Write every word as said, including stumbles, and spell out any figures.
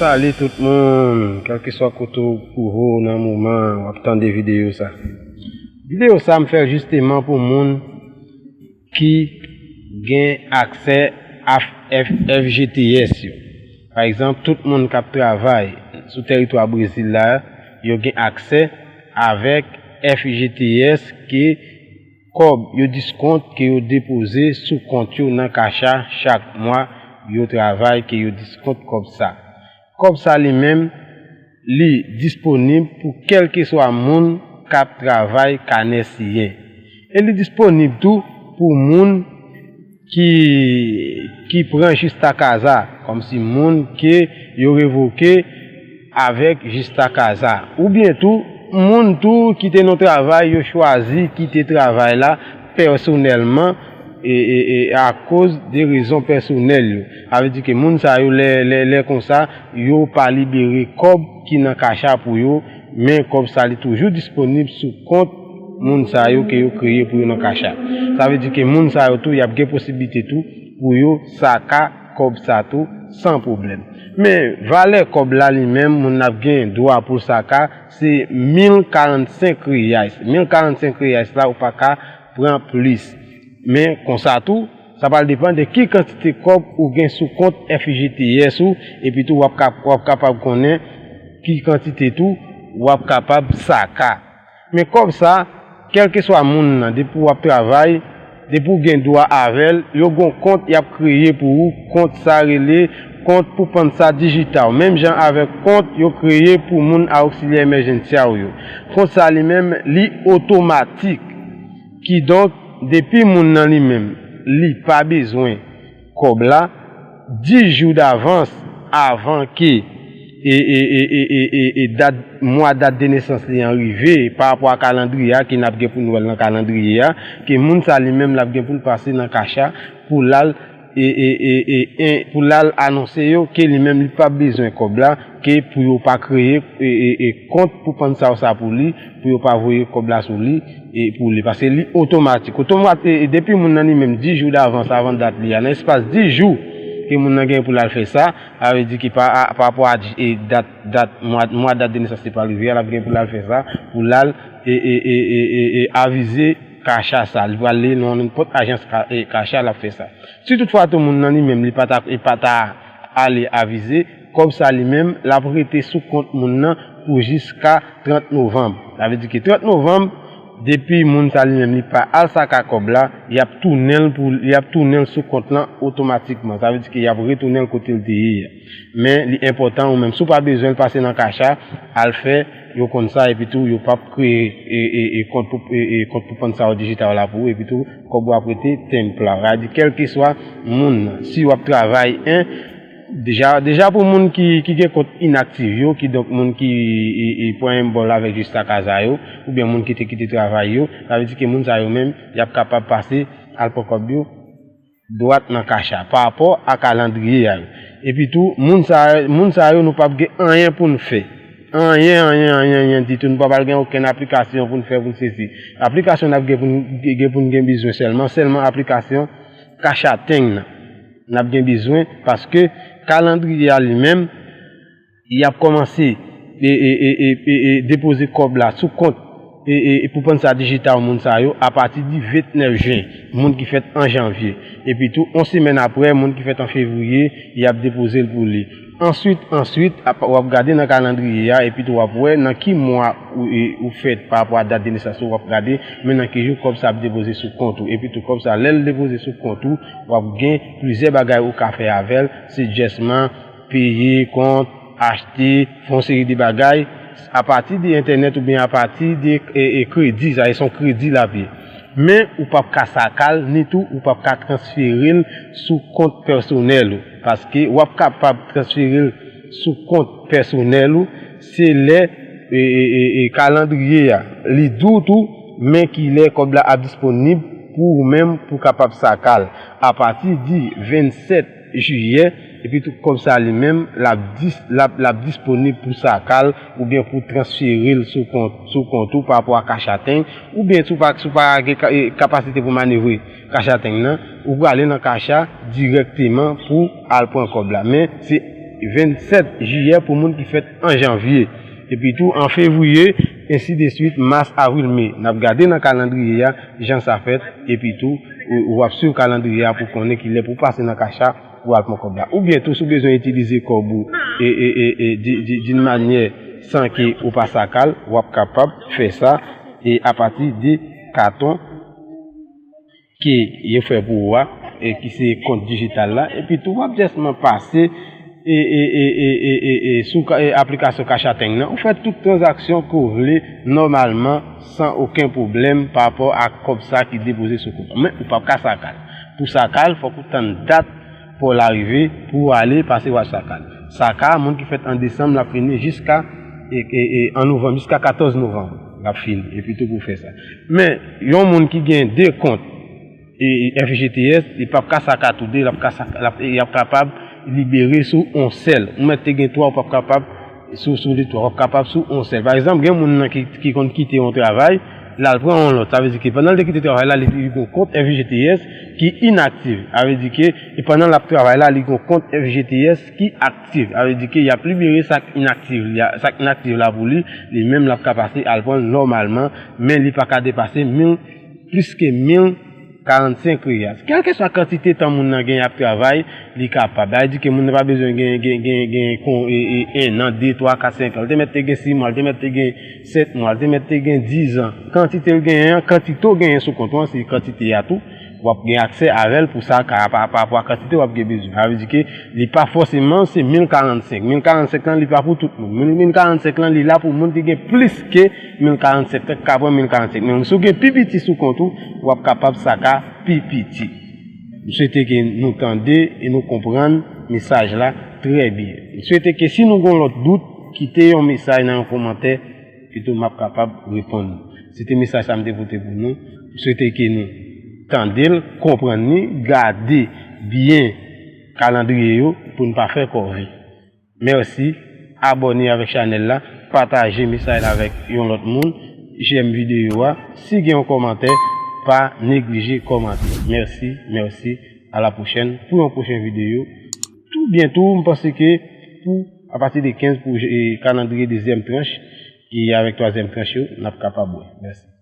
Salut tout moun, kèlkeswa kote w twouve w nan moman w ap tande videyo sa. Videyo sa m fè l jisteman pou moun ki gen aksè a F G T S yo. Pa egzanp, tout moun k ap travay sou tèritwa Brezil la, yo gen aksè avèk F G T S ke kòb yo diskont ke yo depoze sou kont yo nan Cash App chak mwa yo travay ke yo diskont kòb sa. Kòb sa li menm, li disponib pou kèlkeswa moun k ap travay kanè siyen. E li disponib tou pou moun ki, ki pran jistakaza, kòmsi moun ke yo revoke avèk jistakaza. Oubyen tou, moun tou ki te nan travay, yo chwazi kite travay la pèsonèlman e, e, e akoz de rezon pèsonèl yo. Sa vle di ke moun sa yo, lè, lè, lè konsa, yo pa libere kòb ki nan Cash App pou yo, men kòb sa li toujou disponib sou kont moun sa yo ke yo kreye pou yo nan Cash App. Sa vle di ke moun sa yo tou, y ap gen posiblite tou pou yo saka kòb sa tou san pwoblèm. Men valè kòb la li menm, moun ap gen dwa pou l saka, se mil karannsenk reais. Mil karannsenk reais la, ou pa ka pran plis. Men konsa tou, sa pral depann de ki kantite kòb ou gen sou kont F G T S ou, epi tou w ap kap-, w ap kapab konnen ki kantite tou w ap kapab saka. Men kòb sa, kèlkeswa moun nan, depi w ap travay, depi w gen dwa avè l, yo gon kont y ap kreye pou ou, kont sa rele kont Poupansa Digital, menm jan avèk kont yo kreye pou moun a Auxiliar Emergencial yo. Kont sa li menm, li otomatik. Kidonk, depi moun nan li menm, li pa bezwen kòb la, dis jou davans avan ke e, e, e, e, e, e, e dat, mwa dat de nesans li an rive, pa rapò a kalandriye a, ke n ap gen pou n wè l nan kalandriye a, ke moun sa li menm l ap gen pou l pase nan Cash App pou l al, e, e, e, e, e, pou l al anonse yo ke li menm li p ap bezwen kòb la, ke pou yo pa kreye, e, e, e, kont Poupansa sa pou li, pou yo pa voye kòb la sou li, e, pou li, paske li otomatik. Otomat-, e, e, depi moun nan li menm dis jou davans avan dat li a, nan espas dis jou ke moun nan gen pou l al fè sa, sa vle di ke pa, a, pa rapò a, e, dat, dat, mwa, mwa dat de nesans li pral rive a, l ap gen pou l al fè sa, pou l al, e, e, avize Cash App sa. Li pral li nan nenpòt ajans ka-, e, Cash App, l ap fè sa. Si toutfwa tou moun nan li menm, li pa ta, li pa ta ale avize, kòb sa li menm, l ap rete sou kont moun nan pou jiska trant novanm. Sa vle di ke trant novanm, depi moun sa li menm li pa al saka kòb la, y ap tounen l pou, y ap tounen l sou kont lan otomatikman. Sa vle di ke y ap retounen l kote l te ye a. Men li enpòtan ou menm, si w pa bezwen l pase nan Cash App, al fè, yo konn sa, epi tou, yo p ap kreye, e, e, e, kont pou, e, e, kont Poupansa Digital la pou ou, epi tou, kòb ou ap rete tanpla. Sa vle di, kèlkeswa moun nan, si w ap travay, en, deja, deja pou moun ki, ki gen kont inaktif yo, kidonk moun ki, e, e, pran enbòl avèk jistakaza yo, oubyen moun ki te kite travay yo, sa vle di ke moun sa yo menm, y ap kapab pase al pran kòb yo dwat nan Cash App, pa rapò a kalandriye a yo. Epi tou, moun sa, moun sa yo, nou p ap gen anyen pou n fè. Anyen, anyen, anyen, anyen ditou. Nou p ap al gen okenn aplikasyon pou n fè pou n sezi. Aplikasyon n ap gen pou n, gen pou n gen bezwen sèlman, sèlman aplikasyon Cash App Tank nan. N ap gen bezwen, paske kalandriye a li menm, y ap kòmanse, e, e, depoze kòb la sou kont, e, e, e, Poupansa Digital moun sa yo, apati di vennèf jen, moun ki fèt an janvye. Epi tou, yon semèn apre, moun ki fèt an fevriye, y ap depoze l pou li. Answit, answit, ap-, w ap gade nan kalandriye a, epi tou w ap wè nan ki mwa ou, e, ou fèt pa rapò a dat de nesans ou, w ap gade, men nan ki jou kòb sa ap depoze sou kont ou. Epi tou kòb sa, lè l depoze sou kont ou, w ap gen plizyè bagay ou ka fè avè l, se djèsman, peye kont, achte, fè yon seri de bagay, apati de entènèt oubyen apati de, e, e, kredi, sa e se yon kredi l ap ye. Men ou p ap ka saka l, ni tou ou p ap ka transfere l sou kont pèsonèl ou, paske w ap kapab transfere l sou kont pèsonèl ou, se lè, e, e, e, e, kalandriye a, li di w tou, men ki lè kòb la ap disponib pou ou menm pou w kapab saka l. Apati di vennsèt jiyè, epi tou kòb sa li menm, l ap dis-, l ap, l ap disponib pou saka l oubyen pou transfere l sou kont, sou kont ou pa rapò a Cash App Tank, oubyen si w pa, si w pa gen ka-, e, kapasite pou manevre Cash App Tank nan, ou prale nan Cash App dirèkteman pou al pran kòb la. Men se, vennsèt jiyè pou moun ki fèt an janvye. Epi tou, an fevriye, ensi de swit, mas, avril, me. N ap gade nan kalandriye a, jan sa fèt, epi tou, ou, ou ap swiv kalandriye a pou konnen ki lè pou pase nan kach la, pou al pran kòb la. Oubyen tou, si w bezwen itilize kòb ou e, e, e, e, di, di, d'une manière sans que ou pa sakal, w ap kapab fè sa e apati de katon ke yo fè pou ou a, e ki se kont dijital la, epi tou w ap jèsman pase e, e, e, e, e, e, e, sou ka- e, aplikasyon Cash Ateng nan, ou fè tout tranzaksyon ke w vle nòmalman san okenn pwoblèm pa rapò a kòb sa ki depoze sou kont ou. Men ou p ap ka sakal. Pou sakal, fòk ou tann dat pa w la rive pou w ale pase w al sakal. Saka, moun ki fèt an desanm, l ap fini jiska e, e, e, an novanm, jiska katòz novanm, l ap fini. Epi tou pou fè sa. Men, yon moun ki gen de kont e, e, F G T S, li p ap ka saka toude, l ap ka saka, l ap, li ap kapab libere sou on sèl. Ou mèt te gen twa, ou p ap kapab sou, sou de twa, w ap kapab sou on sèl. Pa egzanp, gen moun nan ki, ki konn kite yon travay, l al pran yon lòt. Sa vle di ke pandan l te kite travay la, li, li gen yon kont F G T S ki inaktif. Sa vle di ke, e pandan l ap travay la, li gen yon kont F G T S ki aktif. Sa vle di ke y ap libere sa k inaktif, li a- sa k inaktif la pou li, li menm l ap ka pase al pran l nòmalman, men li pa ka depase mil, plis ke mil karannsenk riyal. Kèlkeswa kantite tan moun nan gen ap travay, li kapab. Sa vle di ke moun nan pa bezwen gen, gen, gen, gen kon, e, e, en an, de, twa, kat, senk an. Li te mèt te gen sis mwa, li te mèt te gen sèt mwa, li te mèt te gen diz an. Kantite l genyen an, kantite w genyen sou kont ou an, se kantite a tou. W ap gen aksè avè l pou sa, ka, pa, pa rapò a kantite w ap gen bezwen. Sa vle di ke li pa fòseman se mil karannsenk. Mil karannsenk lan, li pa pou tout moun. Mil, mil karannsenk lan, li la pou moun ki gen plis ke mil karannsenk lan, ki ka pran mil karannsenk. Men si w gen pi piti sou kont ou, w ap kapab saka pi piti. M swete ke nou tande e nou konprann mesaj la trè byen. M swete ke si nou gen lòt dout, kite yon mesaj nan yon kòmantè, epi tou m ap kapab reponn nou. Se te mesaj sa m te pote pou nou. M swete ke nou tande l, konprann li, gade byen kalandriye yo pou n pa fè kòve. Mèsi, abòne avèk chanèl la, pataje mesaj la avèk yon lòt moun, jèm videyo a. Si gen yon kòmantè, pa neglije kòmante. Mèsi, mèsi, a la pwochèn pou yon pwochen videyo. Tou byento, m panse ke pou apati de kenz pou e, kalandriye dezyèm tranch e avèk twazyèm tranch yo, n ap kapab wè. Mèsi.